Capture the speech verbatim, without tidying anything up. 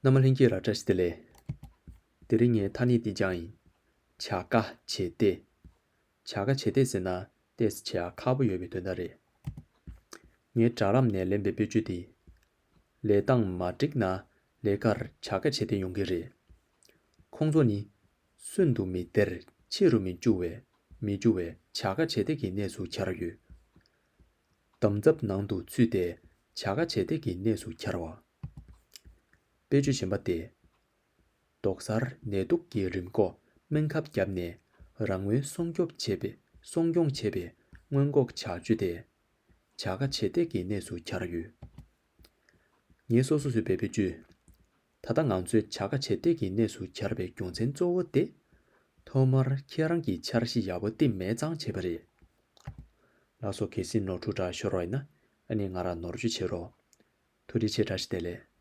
རྣམ་པ་ལྷན་རྒྱས་ལ་བཀྲ་ཤིས་བདེ་ལེགས། དེ་རིང་ངས་ཐ་སྙད་འདི་སྦྱངས་ཡིན། བྱ་དགའ་བྱེད་གཏེ། བྱ་དགའ་བྱེད་གཏེ་ཟེར་ན་ཏོག་ཙམ་བྱེད་ཡག་ཁག་པོ་ཡོད་པའི་དོན་དག་རེད། ངས་དྲ་ལམ་ནས་ལེན་པའི་དཔེ་བརྗོད་འདི། ལས་སྟངས་མ་འགྲིག་ན་ལས་ཀར་བྱ་དགའ་བྱེད་གཏེ་ཡོང་གི་རེད། ཁོང་ཚོ་ནི། སུན་དུ་མི་སྟེར། ཕྱི་རུ་མི་བཅུག་བའི། མི་བཅུག་བའི་བྱ་དགའ་བྱེད་གཏེ་གི་གནས་སུ་གྱར་ཡོད། འདམ་རྫབ་ནང་དུ་ཚུད་དེ་བྱ་དགའ་བྱེད་གཏེ་གི་གནས་སུ་གྱར་བ། དཔེ་བརྗོད་གཞན་པ་སྟེ། རྡོག་གཟར་ནད་དུག་གི་རིམས་འགོག་སྨན་ཁབ་བརྒྱབ་ནས་རང་ངོས་སྲུང་སྐྱོབ་བྱེད་པའི། སྲུང་སྐྱོང་བྱེད་པའི་སྔོན་འགོག་བྱ་སྤྱོད་དེ། བྱ་དགའ་བྱེད་གཏེ་གི་གནས་སུ་གྱར་ཡོད། ངས་སོ་སོ་བཟོས་པའི་བེད་སྤྱོད། ད་ལྟ་ང་ཚོས་བྱ་དགའ་བྱེད་གཏེ་གི་གནས་སུ་གྱར་བའི་རྒྱུ་མཚན་གཙོ་བོ་དེ། ཐོག་མར་ཁྱེད་རང་གི་འཆར་གཞི་ཡག་པོ་བཏིང་མེད་ཙང་བྱས་པ་རེད། ལགས་སོ། གལ་སྲིད་ནོར་འཁྲུལ་འདྲ་ཤོར་བ་ཡིན་ན་ཨ་ནི་ང་རང་ནོར་བཅོས་བྱེད་རོགས། ཐུགས་རྗེ་ཆེ། བཀྲ་ཤིས་བདེ་ལེགས།